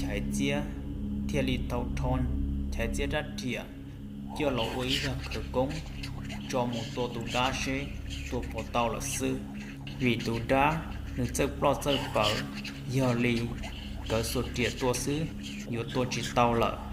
Chaiv Txiab thiaj li tau rho Chaiv Txiab rab riam coj los ua ib zaj khawv koob tso mus tua tus dab seb tua puas tau lawm xwb. Vim tus dab nws txawj ploj txawj pawv, yog li kawv xuas riam tua xwb yuav tua tsis tau lawm.